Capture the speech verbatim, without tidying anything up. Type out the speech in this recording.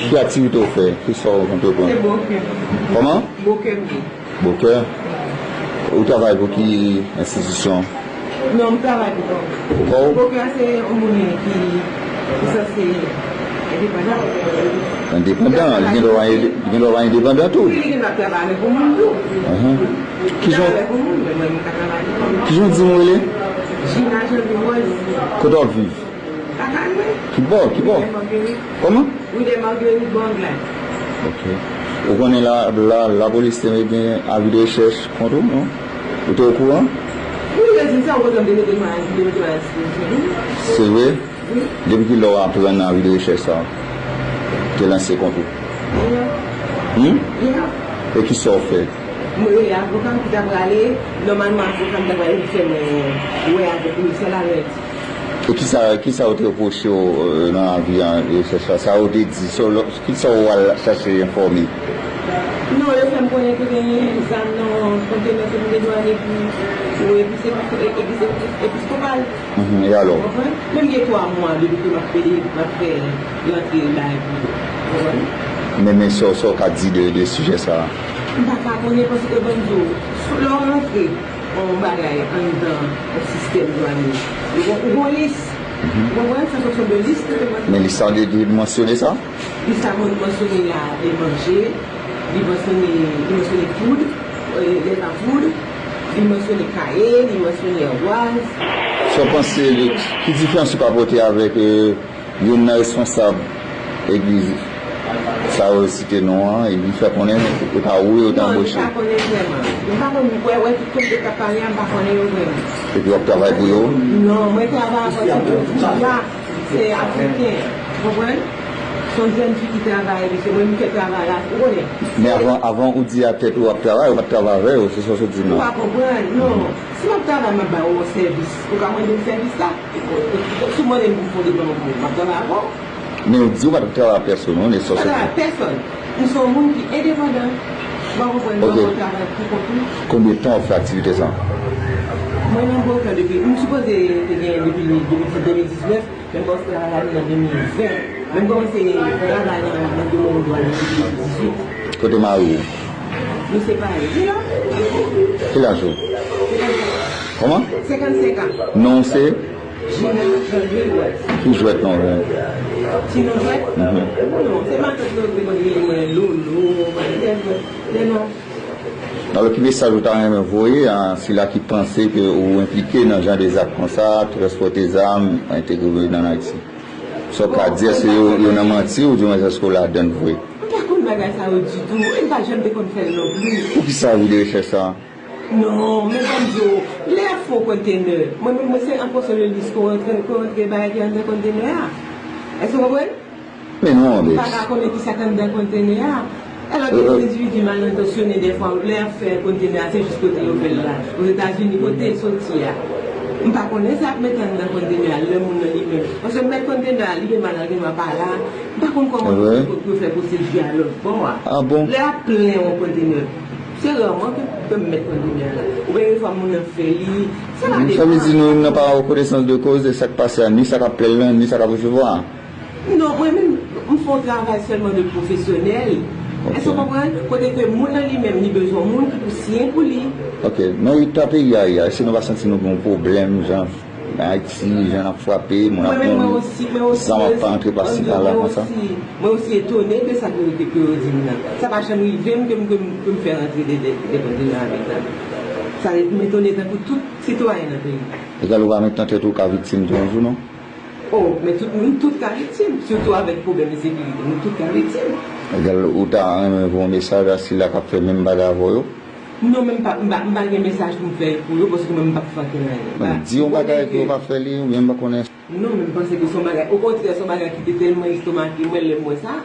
Ki aktivite w fè? Ki sa w antreprann? Se bwokè. Kòman? Bwokè m ye. Bwokè? Ou travay pou ki enstitisyon? Non, m travay pou kò m. Pou kò w? Bwokè se yon moun ki, ki sanse endepandan. Endepandan? Li gen dwa pa ende-, li gen dwa pa endepandan tou? Wi, li gen dwa travay avèk yon moun tou. Ahan. Ki jan, ki jan w di m rele? Gina Jean Louis Rose. Kote w ap viv? Lakay mwen. Ki bò? Ki bò? Rue des Marguerites. Kòman? Rue des Marguerites, bò Anglè. Ok. Ou konnen la, la, lapolis te gen avi de rechèch kont ou, non? Ou te okouran? Wi, yo di m sa, ou kontan m te mete m a, m te mete m a dispozisyon, wi. Se vre? Wi. Depi kilè w aprann avi de rechèch sa a te lanse kont ou? Yè. Hmm? Yè. E ki sa w fè? Mwen rele avoka m ki ta prale, nòmalman avoka m ta prale pou fè mwen wè avèk komisè Laurent. E kisa, kisa yo te repwoche w, euh, nan avi an, rechèch la? Sa yo te di, sa yo, kisa w al chache enfòme? Non, yo fè m konnen ke genyen zam nan kontenè ke m te dwanye pou, pou epi-, epi-, episkopal. Mhm, e alò? Ou konprann? Men m gen twa mwa depi ke m ap pede, m ap fè rantre bagay pou yo. Ou konprann? Men, men sa, sa w ka di de, de sijè sa a? M pa ka konnen paske ban m di w, sou lè w rantre yon bagay anndan yon sistèm dwanye, ou gon, ou gon lis. Mhm. Ou konprann? Se an fonksyon de lis ke te mande. Men lis sa de, de mansyone sa? Lis sa man-, mansyone la, e manje, li mansyone, li mansyone food, e, lè pa food, li mansyone kaye, li mansyone anbwaz. Sa w panse, ki diferans ou ka pote avèk, e, youn nan responsab egliz sa yo site non an, e li fè konnen e pa ou yo te anboche. Non, li pa konnen vrèman. M pa konn, wè, wè, tout kote k ap pale a, m pa konnen yo vrèman. Epi w ap travay pou yo? Non, mwen travay apati de Bouda, se Afriken, ou konprann? Se yon jèn fi ki travay, epi se mwen ki fè travay la, ou konnen. Men avan, avan ou di a tèt ou w ap travay, ou pa t travay avè yo, se sa w sot di m nan. Ou pa konprann, non. Si m ap travay, m ap ba ou yon sèvis. Ou ka mande m sèvis la. Si w mande m pou m fè yon deploman pou ou, m ap travay avè w. Men ou di ou pa t ap travay ak pèsonn, non, e sa w sot di. M pa travay ak pèsonn. M se yon moun ki endepandan. Ou pa konprann, m ap travay pou kont ou. Konbyen tan w ap fè aktivite sa? Mwen nan Bwokè depi, m sipoze te genyen depi, depi de mil diznèf, men m kòmanse travay la nan de mil ven. Men m kòmanse travay nan, nan domèn dwàn depi de mil dizuit. Kote mari w? Nou separe. Li la. Ki laj ou? Senkannsenk an. Kòman? Senkannsenk an. Non w se? Gina Jean Louis West. Ki jwèt non w? Ti non jwèt? Mhm. Non, se matant nou te konn rele mwen Lolo, mwen te jwèt. Lè non. Alò, ki mesaj ou ta renmen voye a sila ki panse ke ou enplike nan jan de zak konsa, transpòte zam, entegre nan Ayiti? Sa w ka di, èske yo, yo nan manti oubyen èske w ladann vre? M pa konn bagay sa yo ditou, e m pa janm te konn fè l non plis. Poukisa avi de rechèch sa a? Non, men ban m di w, lè y ap fè yon kontenè, mwen menm, mwen se an fonksyon de lis ke w rantre, ke w rantre bagay ki anndan kontenè a. Èske w konprann? Men non, men. M pa ka konnen kisa k anndan kontenè a. Alò, gen de endividi mal entansyonnen, dèfwa, lè y ap fè kontenè a, se jis kote yo fè l la. Ozetazini, kote l soti a. M pa konnen sa y ap mete anndan kontenè a, lè moun nan li menm. Paske mèt kontenè a, li gen mal, li gen mal pa la. M pa konn kòman pou, pou yo fè pwosedi a lòt bò a. Ah bon? Lè y ap plen yon kontenè, se rèman ke, ke m mèt kontenè a la. Oubyen yon fwa moun nan fè li, sa va depann. Sa vle di nou menm nan pa an konesans de koz de sa k pase a, ni sa k ap plen l lan, ni sa k ap resevwa a. Non, mwen menm, m fè yon travay sèlman de pwofesyonèl. Ok. Èske w konprann? Kote ke moun nan li menm, li bezwen moun ki pou siyen pou li. Ok, nan eta peyi a ye a, èske nou pa santi nou gen yon pwoblèm, jan Ayiti, jan n ap frape, moun ap mouri, zam ap antre pasi pala konsa? Mwen osi, mwen osi etone de sa ke, ke, ke yo di m nan. Sa pa janm rive m ke m, ke m, ke m fè rantre de, de, de kontenè avèk zam. Sa m etone tankou tout sitwayen nan peyi. Egal ou pa met nan tèt ou ka viktim tou yon jou, non? Oh, men tout moun, tout ka viktim, sitou avèk pwoblèm ensekirite, nou tout ka viktim. Egal, ou ta renmen voye yon mesaj a sila k ap fè menm bagay avè w yo? Non, men m pa, m pa, m pa gen mesaj pou m fè pou yo, paske mwen m p ap fè ankenn anyen. Men di yon bagay ke w pa fè li, oubyen m pa konnen. Non, men m panse ke se yon bagay, okontrè, se yon bagay ki te tèlman estomake mwen lè m wè sa.